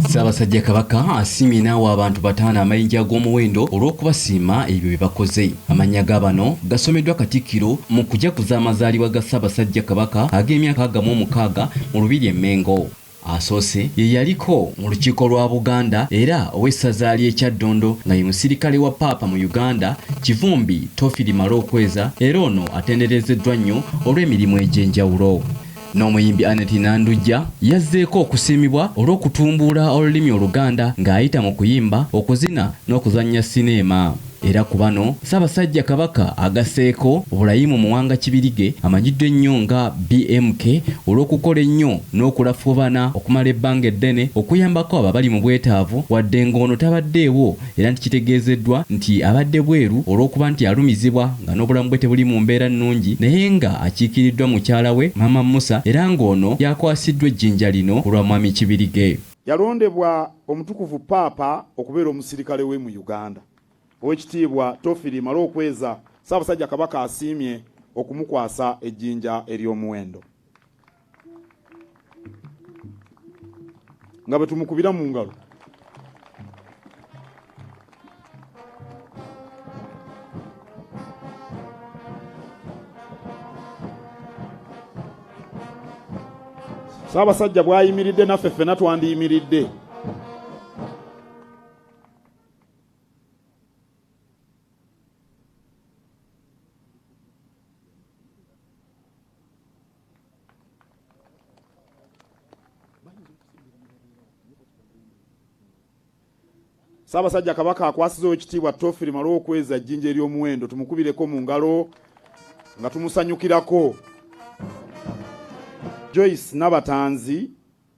Ssaabasajja Kabaka asiimye n'awa abantu bataano amayinja ag'omuwendo olw'okubasiima ebyo bye bakoze. Amannya ga bano gasomeddwa Katikkiro mu kujaguza amazaalibwa ga Ssaabasajja Kabaka ag'emyaka 66 mu Lubiri e Mmengo. Asoose ye yaliko mu Lukiiko lwa Buganda era ow'essaza ly'e Kyaddondo nga ye musirikale wa Paapa mu Uganda, Kivumbi Tofiri Male-Okweza era ono atenderezeddwa nnyo olw'emirimu egy'enjawulo. N'omuyimbi Annet Nandujja yazzeeko okusiimibwa olw'okutumbuula olulimi Oluganda ng'ayita mu kuyimba, okuzina n'okuzannya sineema. Era ku bano, Ssaabasajja Kabaka agasseeko Bulayimu Muwanga Kibirige amanyiddwa ennyo nga BMK olw'okukola ennyo n'okulafuubana okumala ebbanga eddene okuyambako abo abali mu bwetaavu wadde ng'ono tabaddeewo era nti kitegeezeddwa nti abadde bweru olw'okuba nti alumizibwa nga n'obulamu bwe tebuli mu mbeera nnungi naye nga akiikiriddwa mukyala we Maama Musa era ng'ono y'akwasiddwa ejjinja lino ku lwa Mwami Kibirige. Yalondebwa Omutukuvu Paapa okubeera omusirikale we mu Uganda. Owekitiibwa Tofiri Male-Okweza, Ssaabasajja Kabaka asiimye okumukwasa ejjinja ery'omuwendo. Nga bwe tumukubira mu ngalo. Ssaabasajja bw'ayimiridde naffe ffena twandiyimiridde. Ssaabasajja Kabaka akwasiza Owekitiibwa Tofiri Male Okweza ejjinja ery'omuwendo, tumukubireko mu ngalo nga tumusanyukirako. Joyce Nabatanzi,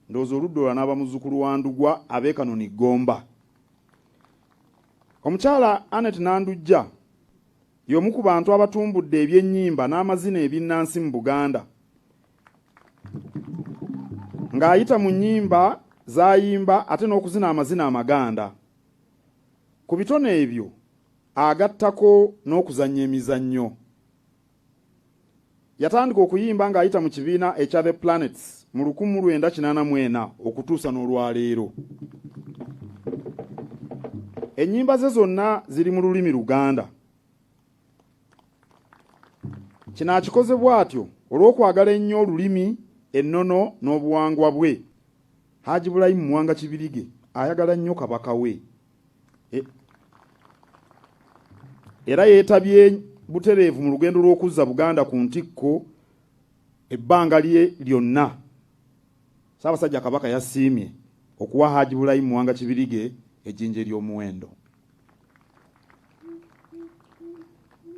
ndowooza oludda olwo anaaba muzzukulu wa Ndugwa ab'e Kanoni Ggomba. Omukyala Annet Nandujja y'omu ku bantu abatumbudde eby'ennyimba n'amazina ebinnansi mu Buganda ng'ayita mu nnyimba z'ayimba ate n'okuzina amazina amaganda. Ku bitone ebyo agattako n'okuzannya emizannyo. Yatandika okuyimba ng'ayita mu kibiina ekya The Planets mu 1984 okutuusa n'olwaleero. Ennyimba ze zonna ziri mu lulimi Luganda. Kino akikoze bw'atyo olw'okwagala ennyo olulimi, ennono n'obuwangwa bwe. Haji Bulayimu Muwanga Kibirige ayagala nnyo Kabaka we. E, era yeetabye butereevu mu lugendo lw'okuzza Buganda ku ntikko ebbanga lye lyonna. Ssaabasajja Kabaka yasiimye okuwa Haji Bulayimu Muwanga Kibirige ejjinja ery'omuwendo.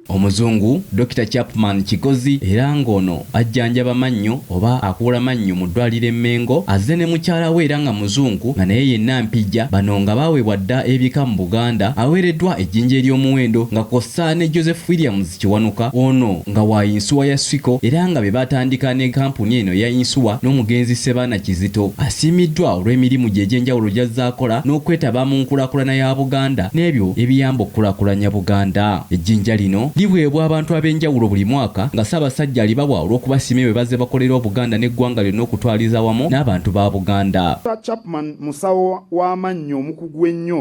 Omuzungu Dokita Chapman Kigozi era ng'ono ajjanjaba mannyo oba akuula mannyo mu ddwaliro e Mengo azze ne mukyala we era nga muzungu nga naye yenna Mpijja. Bano nga baaweebwa dda ebika mu Buganda aweereddwa ejjinja ery'omuwendo nga kw'ossa ne Joseph Williams Kiwanuka ono nga wa yinsuwa ya Swico era nga be baatandika ne kkampuni eno eya yinsuwa n'omugenzi Ssebaana Kizito. Asiimiddwa olw'emirimu gye egy'enjawulo gy'azze akola n'okwetaba mu nkulaakulana ya Buganda n'ebyo ebiyamba okukulaakulanya Buganda. Ejjinja lino liweebwa abantu ab'enjawulo buli mwaka nga Ssaabasajja alibawa olw'okubasiima ebyo bye bazze bakolera Obuganda n'eggwanga lyonna okutwaliza awamu n'abantu ba Buganda. Chapman musawo w'amannyo omukugu ennyo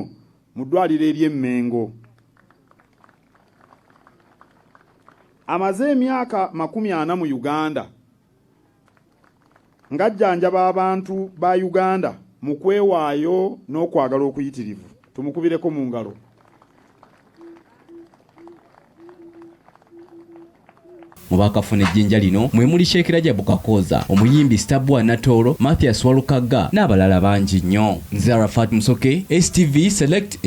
mu ddwaliro ery'e Mengo. Amaze emyaka 40 mu Uganda ng'ajjanjaba abantu ba Uganda mu kwewaayo n'okwagala okuyitirivu. Tumukubireko mu ngalo. Mu baakafuna ejjinja lino mwe muli Sheikh Rajabu Kakooza, omuyimbi Stabua Natoolo, Mathias Walukagga n'abalala bangi nnyo. Nze Arafat Musoke, STV Select.